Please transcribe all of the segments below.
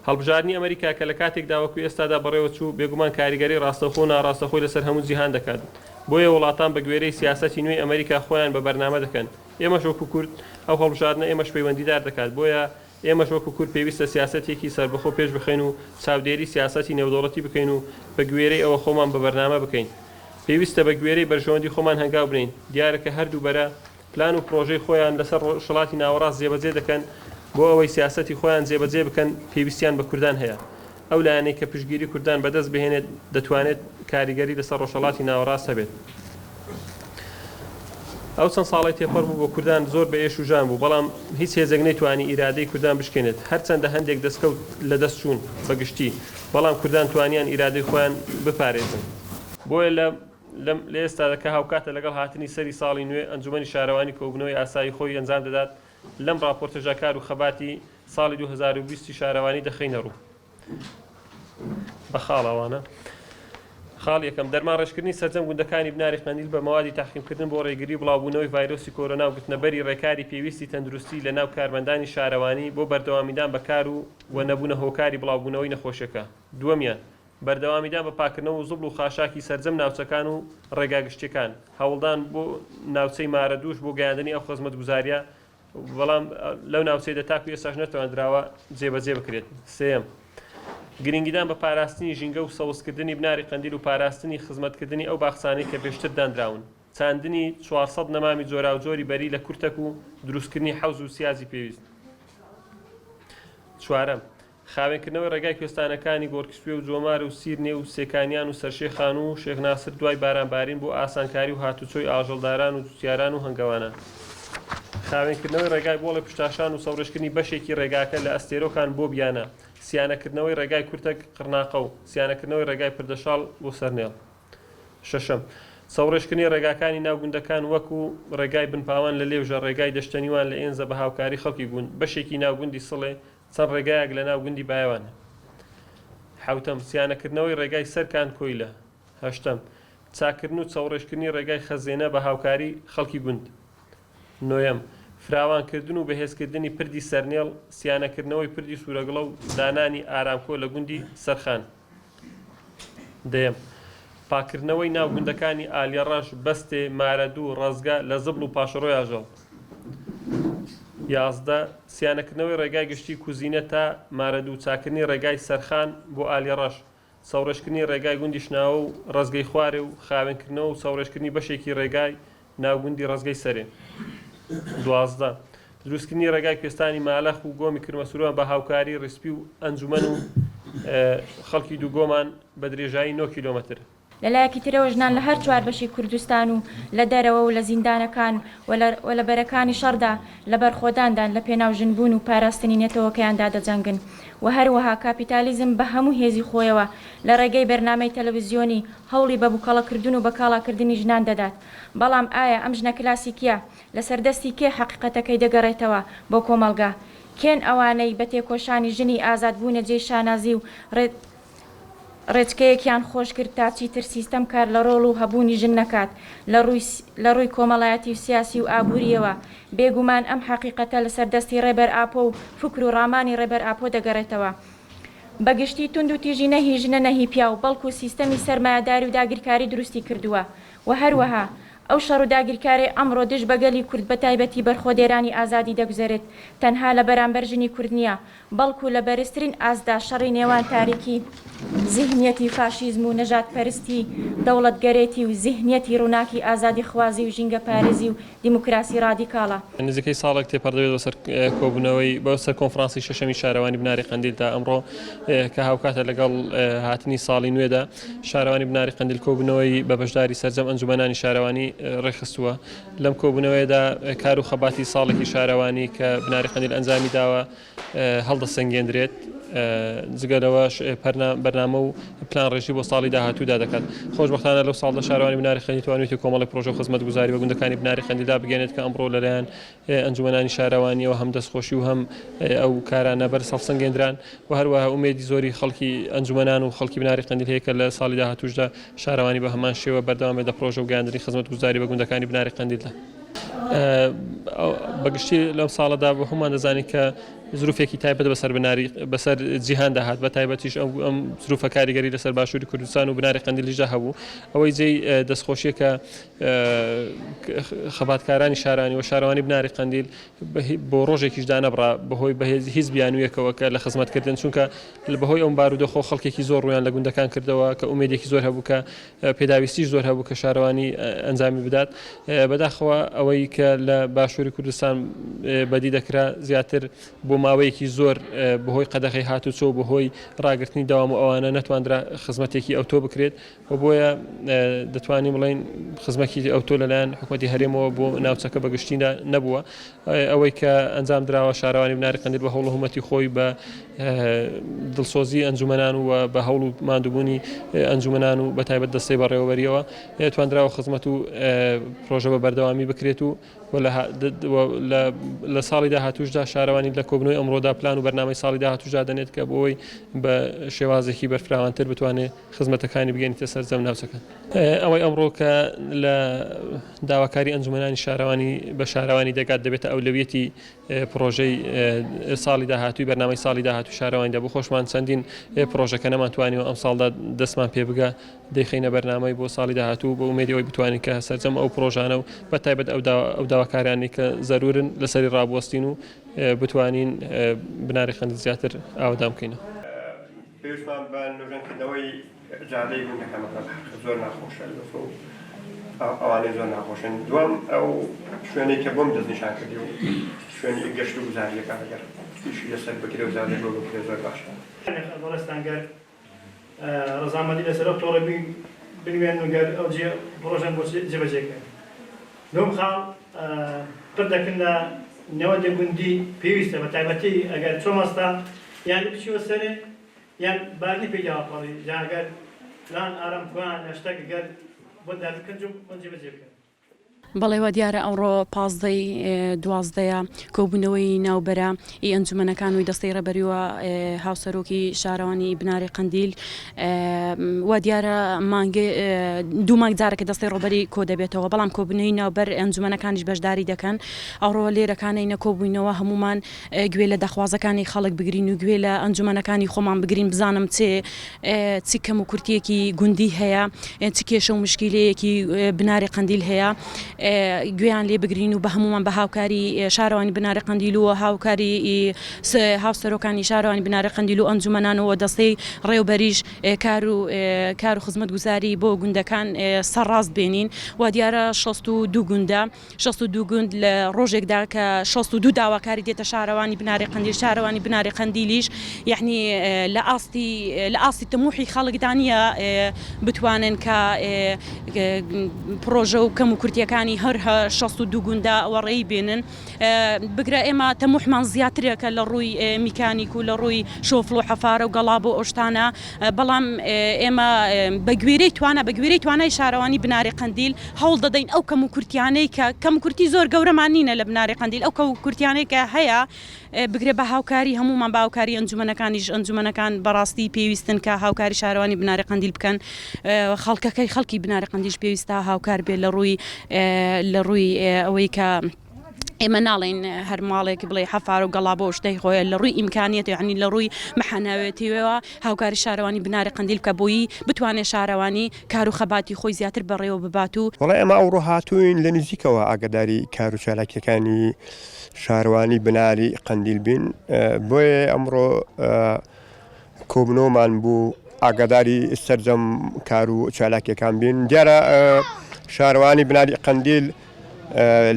هەڵبژاردنی ئەمریکا کە لە کاتێکدا وەکو ئێستادا بەڕێوەچوو، بێگومان کاریگەری ڕاستەوخۆ و ناڕاستەوخۆی لەسەر هەموو جیهان دەکات. بۆیە وڵاتان بە گوێرەی سیاسەتی نوێی ئەمریکا خۆیان بە بەرنامە دەکەن. ئێمەش وەکو کورد، ئەو هەڵبژاردنە ئێمەش پەیوەندیدار دەکات. بۆیە ئێمەش وەکو کورد پێویستە سیاسەتێکی سەربەخۆ پێش بخەین و چاودێری سیاسەتی نێودەوڵەتی بکەین و بە گوێرەی ئەوە خۆمان بە بەرنامە بکەین. پێویستە بە گوێرەی بەرژەوەندی خۆمان هەنگاو بنێین. دیارە کە هەردوو بەرە پلان و پرۆژەی خۆیان لەسەر ڕۆژهەڵاتی ناوەڕاست جێبەجێ دەکەن، بۆ ئەوەی سیاسەتی خۆیان جێبەجێ بکەن پێویستیان بە کوردان هەیە. ئەو لایەنەی کە پشتگیری کوردان بەدەست بهێنێت دەتوانێت کاریگەری لەسەر ڕۆژهەڵاتی ناوەڕاست هەبێت. ئەو چەند ساڵەی تێپەڕ بوو بۆ کوردان زۆر بە ئێش و ژان بوو، بەڵام هیچ هێزێک نەیتوانی ئیرادەی کوردان بشکێنێت، هەرچەندە هەندێک دەستکەوت لەدەست چوون بە گشتی، بەڵام کوردان توانیان ئیرادەی خۆیان بپارێزن. بۆیە لە لەم لە ئێستادا کە هاوکاتە لەگەڵ هاتنی سەری ساڵی نوێ، ئەنجومەنی شارەوانی کۆبوونەوەی ئاسایی خۆی ئەنجام دەدات، لەم ڕاپۆرتەشدا کار و خەباتی ساڵی 2020 ی شارەوانی دەخەینە ڕوو. بە خاڵ ئەوانە. خاڵی یەکەم، دەرمانڕێژکردنی سەرجەم گوندەکانی بناری قەندیل بە مەوادی تەعقیمکردن بۆ ڕێگری بڵاوبوونەوەی ڤایرۆسی کۆرۆنا و گرتنەبەری ڕێکاری پێویستی تەندروستی لە ناو کارمەندانی شارەوانی بۆ بەردەوامیدان بە کار و و نەبوونە هۆکاری بڵاوبوونەوەی نەخۆشیەکە. دووەمیان، بەردەوامیدان بە پاککردنەوە و زبڵ و خاشاکی سەرجەم ناوچەکان و ڕێگا گشتیەکان، هەوڵدان بۆ ناوچەی مارەدووش بۆ گەیاندنی ئەو خزمەتگوزاریە بەڵام لەو ناوچەیەدا تاکو ئێستاش نەتواندراوە جێبەجێ بکرێت. سێیەم، گرنگیدان بە پاراستنی ژینگە و سەوزکردنی بناری قەندیل و پاراستنی خزمەتکردنی ئەو باخچانەی کە پێشتر دانراون، چاندنی 400 نەمامی جۆراوجۆری بەری لە کورتەک و دروستکردنی حەوز و سیاجی پێویست. چوارەم، خاوێنکردنەوەی ڕێگای کوێستانەکانی گۆرکسپێ و جۆمار و سیرنێ و سێکانیان و سەرشێخان و شێخ ناسر دوای بارانبارین بۆ ئاسانکاری و هاتوچۆی ئاژەڵداران و جوتیاران و هەنگەوانان. خاوێنکردنەوەی ڕێگای بۆڵێ پشتاشان و سەوڕێژکردنی بەشێکی ڕێگاکە لە ئەستێرۆکان بۆ بیانە، سیانەکردنەوەی ڕێگای کورتەک قڕناقە و سیانەکردنەوەی ڕێگای پردەشاڵ بۆ سەرنێڵ. شەشەم، سەوڕێژکردنی ڕێگاکانی ناو گوندەکان وەکو، ڕێگای بنپاوان لە لێوژە، ڕێگای دەشتەنیوان لە ئێنزە بە هاوکاری خەڵکی گوند، بەشێکی ناو گوندی سڵێ، چەند ڕێگایەک لە ناو گوندی بایەوان. حەوتەم، سیانەکردنەوەی ڕێگای سەرکان کۆیلە. هەشتەم، چاککردن و چەوڕێژکردنی ڕێگای خەزێنە بە هاوکاری خەڵکی گوند. نۆیەم، فراوانکردن و بەهێزکردنی پردی سەرنێڵ، سیانەکردنەوەی پردی سوورەگڵە و دانانی ئارامکۆ لە گوندی سەرخان. دەیەم، پاککردنەوەی ناو گوندەکانی ئالیەڕەش، بەستێ، مارەدوو، ڕەزگە لە زبڵ و پاشەڕۆی ئاژەڵ. 11، سیانەکردنەوەی ڕێگای گشتی کوزینە تا مارەدوو، چاککردنی ڕێگای سەرخان بۆ ئالیەڕەش، چەوڕێژکردنی ڕێگای گوندی شناوە و ڕەزگەی خوارێ و خاوێنکردنەوە و چەوڕێژکردنی بەشێکی ڕێگای ناو گوندی ڕەزگەی سەرێ. 12، دروستکردنی ڕێگای کوێستانی مالەخ و گۆمی کرمەسوروان بە هاوکاری ڕیسپی و ئەنجومەن و خەڵکی دووگۆمان بە درێژایی نۆ کیلۆمەتر. لە لایەکی ترەوە ژنان لە هەر چوار بەشی کوردستان و لە دەرەوە و لە زیندانەکان و لە و لە بەرەکانی شەڕدا لە بەرخۆداندان لە پێناو ژن بوون و پاراستنی نەتەوەکەیاندا دەجەنگن و هەروەها کاپیتالیزم بە هەموو هێزی خۆیەوە لە ڕێگەی بەرنامەی تەلەڤزیۆنی هەوڵی بە بوکەڵەکردن و بە کاڵاکردنی ژنان دەدات بەڵام ئایا ئەم ژنە کلاسیکیە لەسەر دەستی کێ حەقیقەتەکەی دەگەڕێتەوە بۆ کۆمەڵگا؟ کێن ئەوانەی بە تێکۆشانی ژنی ئازاد بوونە جێی شانازی و ڕێچکەیەکیان خۆش کرد تا چیتر سیستەم کار لە ڕۆڵ و هەبوونی ژن نەکات لە ڕووی لە ڕووی کۆمەڵایەتی و سیاسی و ئابوورییەوە؟ بێگومان ئەم حەقیقەتە لەسەر دەستی ڕێبەر ئاپۆ و فکر و ڕامانی ڕێبەر ئاپۆ دەگەڕێتەوە. بە گشتی توندوتیژی نە هی ژنە نە هی پیاو، بەڵکو سیستەمی سەرمایەداری و داگیرکاری دروستی کردووە و هەروەها ئەو شەڕ و داگیرکارەی ئەمڕۆ دژ بە گەلی کورد بە تایبەتی بەرخۆدێرانی ئازادی دەگوزەرێت تەنها لە بەرامبەر ژنی کورد نییە بەڵکو لە بەرزترین ئاستدا شەڕی نێوان تاریکی زیهنیەتی فاشیزم و نەژادپەرستی دەوڵەتگەرێتی و زیهنیەتی ڕووناکی ئازادیخوازی و ژینگەپارێزی و دیموکراسی ڕادیکاڵە. نزیکەی ساڵێک تێپەڕ دەبێت بەسەر کۆبوونەوەی بەسەر کۆنفرانسی شەشەمی شارەوانی بناری قەندیلدا ئەمڕۆ کە هاوکاتە لەگەڵ هاتنی ساڵی نوێدا شارەوانی بناری قەندیل کۆبوونەوەی بە بەشداری سەرجەم ئەنجومەنانی شارەوانی ڕێکخستووە لەم کۆبوونەوەیەدا کار و خەباتی ساڵێکی شارەوانی کە بناری قەندیل ئەنجامی داوە هەڵدەسەنگێندرێت. جگە لەوەش بەرنامە و پلانڕێژی بۆ ساڵی داهاتوودا دەکات. خۆشبەختانە لەو ساڵدا شارەوانی بناری قەندیل توانیویەتی کۆمەڵێک پرۆژە و خزمەتگوزاری بە گوندەکانی بناری قەندیلدا بگەیەنێت کە ئەمڕۆ لەلایەن ئەنجومەنانی شارەوانییەوە هەم دەستخۆشی و هەم ئەو کارانە بەرز هەڵسەنگێندران و هەروەها ئومێدی زۆری خەڵکی ئەنجومەنان و خەڵکی بناری قەندیل هەیە کە لە ساڵی داهاتووشدا شارەوانی بە هەمان شێوە بەردەوام بێت لە پرۆژە و گەیاندنی خزمەتگوزاری بە گوندەکانی بناری قەندیلدا. بە گشتی لەم ساڵەدا بە هەموومان دەزانین کە زروفێکی تایبەت بەسەر بناری بەسەر جیهاندا هات بە تایبەتیش ئەو ئەم زروفە کاریگەری لەسەر باشووری کوردستان و بناری قەندیلیشدا هەبوو ئەوەی جێی دەستخۆشیە کە خەباتکارانی شارانی و شارەوانی بناری قەندیل بۆ ڕۆژێکیش دانەبڕا بەهۆی بەهێز هیچ بیانوویەکەوە کە لە خزمەتکردن چونکە بەهۆی ئەم بارودۆخۆ خەڵکێکی زۆر ڕویان لە گوندەکان کردەوە کە ئومێدێکی زۆر هەبوو کە پێداویستیش زۆر هەبوو کە شارەوانی ئەنجامی بدات. بەداخەوە ئەوەی کە لە باشووری کوردستان بەدی دەکرا زیاتر بۆ ماوەیەکی زۆر بەهۆی قەدەغەی هاتوچۆ و بەهۆی ڕاگرتنی دەوام و ئەوانە نەتواندرا خزمەتێکی ئەوتۆ بکرێت و بۆیە دەتوانین بڵێین خزمەکی ئەوتۆ لەلایەن حکومەتی هەرێمەوە بۆ ناوچەکە بە گشتیدا نەبووە. ئەوەی کە ئەنجام دراوە شارەوانی بناری قەندیل بە هەوڵ و هومەتی خۆی بە دڵسۆزی ئەنجومەنان و بە هەوڵ و ماندووبوونی ئەنجومەنان و بە تایبەت دەستەی بەڕێوەبەریەوە تواندراوە خزمەت و پرۆژە بە بەردەوامی بکرێت و لە ساڵی داهاتووشدا شارەوانی لە کۆبنەوەی ئەمڕۆدا پلان و بەرنامەی ساڵی داهاتووشدا دەنێت کە بۆی بە شێوازێکی بەرفراوانتر بتوانێت خزمەتەکانی بگەێنیتە سەرجەم ناوچەکان. ئەوەی ئەمڕۆ کە لە داواکاری ئەنجومەنانی شارەوانی بە شارەوانی دەگات دەبێتە ئەولەویەتی پڕۆژەی ساڵی داهاتووی بەرنامەی ساڵی داهاتوو شارەوانی دەبوو خۆشمان چەندین پڕۆژەکە نەمانتوانیوە ئەمساڵدا دەستمان پێ بگا دەیخەینە بەرنامەی بۆ ساڵی داهاتوو بە ئومێدی ئەوەی بتوانین کە سەرجەم ئەو پڕۆژانە و بە تایبەت ئەو داواکاریانەی کە زەرورن لەسەری ڕابوەستین و بتوانین بناری قەندیل زیاتر ئاوەدان بکەینەوە. پێویستمان بە نۆژەنکردنەوەی جادەی گوندەکەمانە بە حەقیقەت زۆر ناخۆشە لۆفە و ئەوانەی زۆر ناخۆشن دووەم ئەو شوێنەی کە بۆم دەستنیشان کردی و شوێنی گەشت و گوزاریەکان ئەگەر ئیشی لەسەر بکرێ و جادەی بۆ بکرێ زۆر باشە. بەڕێزتان گەر ڕەزامەندی لەسەر ئەو تۆڕە بنوێنن و گەر ئەو جێ پڕۆژەن بۆ جێبەجێ کەن. دووەم خاڵ پردەکن لە نێوەندی گوندی پێویستە بە تایبەتی ئەگەر چۆمەستا یان بچیوە سەرێ یان بارنی پێی داوەپەڕی جا گەر پلان ئارام کوان یا شتەک گەر بۆ دابین کەن بۆ جێبەجێ بکەن. بەڵێ وا دیارە ئەمڕۆ پازدەی دوازدەیە کۆبوونەوەی ناوبەرە ی ئەنجومەنەکان و دەستەی ڕێبەری و هاوسەرۆکی شارەوانی بناری قەندیل وا دیارە مانگێ دوو مانگ جارێکە دەستەی ڕێبەری کۆ دەبێتەوە بەڵام کۆبوونەوەی ناوبەر ئەنجومەنەکانیش بەشداری دەکەن ئەوڕۆ لێرەکانەینە کۆبووینەوە هەموومان گوێ لە داخوازەکانی خەڵک بگرین و گوێ لە ئەنجومەنەکانی خۆمان بگرین بزانم چ چ کەم و کورتیەکی گوندی هەیە چ کێشە و مشکیلەیەکی بناری قەندیل هەیە گوێیان لێ بگرین و بە هەمومان بە هاوکاری شارەوانی بناری قەندیل و هاوکاری هاوسەرۆکانی شارەوانی بناری قەندیل و ئەنجومەنان و دەستەی ڕێوبەریش کار و کار و خزمەتگوزاری بۆ گوندەکان سەرڕاست بێنین و دیارە 62 گوندە 62 گوند لە ڕۆژێکدا کە 62 داواکاری دێتە شارەوانی بناری قەندیل، شارەوانی بناری قەندیلیش یەعنی لە ئاستی لە ئاستی تموحی خەڵکدا نییە بتوانن کە پڕۆژە و کەم و کورتیەکانی هەر 62 گوندە وەڕێی بێنن. بگرە ئێمە تەموحمان زیاترە کە لە ڕووی میکانیک و لە ڕووی شۆفڵ و حەفارە و گەڵابە و ئەو شتانە بەڵام ئێمە بە گوێرەی توانا بە گوێرەی توانای شارەوانی بناری قەندیل هەوڵ دەدەین ئەو کەموکورتیانەی کە کەموکورتی زۆر گەورەمان نینە لە بناری قەندیل ئەو کەموکورتیانەی کە هەیە بگرە بە هاوکاری هەموومان بە هاوکاری ئەنجومەنەکانیش ئەنجومەنەکان بەڕاستی پێویستن کە هاوکاری شارەوانی بناری قەندیل بکەن خەڵکەکەی خەڵکی بناری قەندیش پێویستە هاوکار بێت لە ڕووی لە ڕووی ئەوەی کە ئێمە ناڵێین هەر ماڵێک بڵێ حەفار و گەڵا بۆ شتەی خۆیە لە ڕووی ئیمکانیەت یعنی لە ڕووی محاناوێتیەوە هاوکاری شارەوانی بناری قەندیل بکە بۆیی بتوانێت شارەوانی کار و خەباتی خۆی زیاتر بەڕێوە ببات و. وەڵا ئێمە ئەوڕۆ هاتووین لە نزیکەوە ئاگاداری کار و چالاکیەکانی شارەوانی بناری قەندیل بین بۆیە ئەمڕۆ کۆبوونەوەمان بوو ئاگاداری سەرجەم کار و چالاکیەکان بین دیارە شارەوانی بناری قەندیل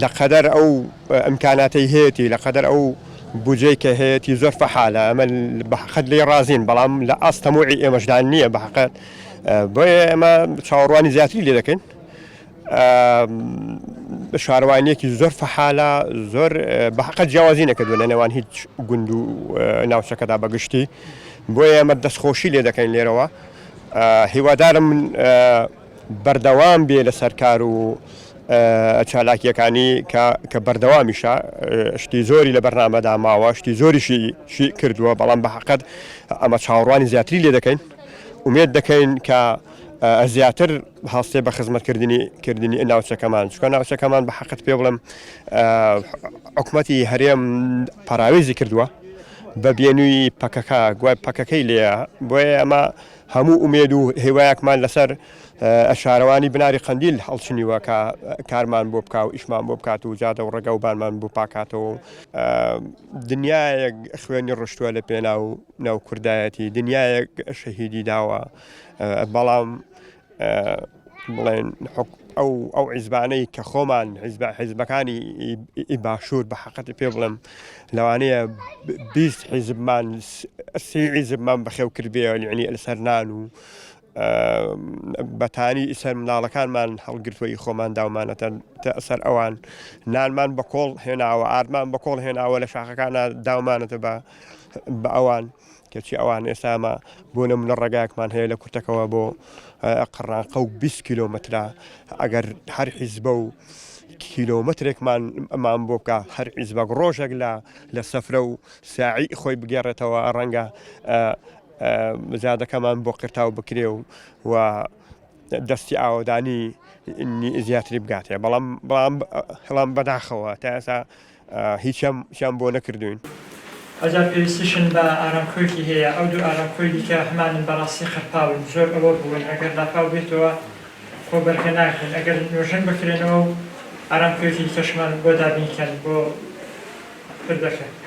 لە قەدەر ئەو ئیمکاناتەی هەیەتی لە قەدەر ئەو بودجەی کە هەیەتی زۆر فەحالە ئەمە بە حەقت لێی ڕازین بەڵام لە ئاست تەموعی ئێمەشدا نییە بە حەقت بۆیە ئێمە چاوەڕوانی زیاتری لێ دەکەین. شارەوانیەکی زۆر فەحالە زۆر بە حەقە جیاوازی نەکردووە لە نێوان هیچ گوند و ناوچەکەدا بەگشتی بۆیە ئێمە دەستخۆشی لێ دەکەین لێرەوە هیوادارم بەردەوام بێ لەسەر کار و چالاکیەکانی کە بەردەوامیشە شتی زۆری لە بەرنامەدا ماوە شتی زۆریشی شی کردووە بەڵام بە حقت ئەمە چاوەڕوانی زیاتری لێ دەکەین ئومێد دەکەین کە زیاتر هەستێ بە خزمەتکردنی کردنی ناوچەکەمان چکە ناوچەکەمان بە حقت پێ بڵێم حکومەتی هەرێم پەراوێزی کردووە بە بێنووی پەکەکە گوای پەکەکەی لێیە بۆیە ئەمە هەموو ئومێد و هیوایەکمان لەسەر شارەوانی بناری قەندیل هەڵچنیوە کە کارمان بۆ بکا و ئیشمان بۆ بکات و جادە و ڕێگا و بانمان بۆ پاکاتەوە و دنیایەک خوێنی ڕشتووە لە پێناو ناو کوردایەتی دنیایەک شەهیدی داوە بەڵام بڵێن ئەو ئەو عیزبانەی کە خۆمان حیزب حیزبەکانی باشوور بە حقەتی پێ بڵێم لەوانەیە 20 حیزبمان سی حیزبمان بەخێو کردبێ یعنی لەسەر نان و بەتانی سەر مناڵەکانمان هەڵگرتووە خۆمان داومانەتە سەر ئەوان نانمان بە کۆڵ هێناوە ئاردمان بە کۆڵ هێناوە لە شاخەکانە داومانەتە بە بە ئەوان کەچی ئەوان ئێستا ئەمە بۆ نمونە ڕێگایەکمان هەیە لە کورتەکەوە بۆ قڕانقە و 20 کیلۆمەترە ئەگەر هەر حیزبە و کیلۆمەترێکمان ئەمان بۆ بکە هەر حیزبەک ڕۆژێک لە لە سەفرە و ساعی خۆی بگێڕێتەوە ڕەنگە زیادەکەمان بۆ قرتاو بکرێ و و دەستی ئاوەدانی زیاتری بگاتێ بەڵام بەڵام بەڵام بەداخەوە تا ئێستا هیچیان چیان بۆ نەکردوین. ئەوجا پێویستیشن بە ئارامکۆیەکی هەیە، ئەو دوو ئارامکۆی دیکە هەمانن بەڕاستی خرپاون، زۆر ئەوە بوون، ئەگەر لافاو بێتەوە خۆ بەرگە ناگرن، ئەگەر نۆژەن بکرێنەوە و ئارامکۆیەکی دیکەشمان بۆ دابین کەن بۆ پردەکە.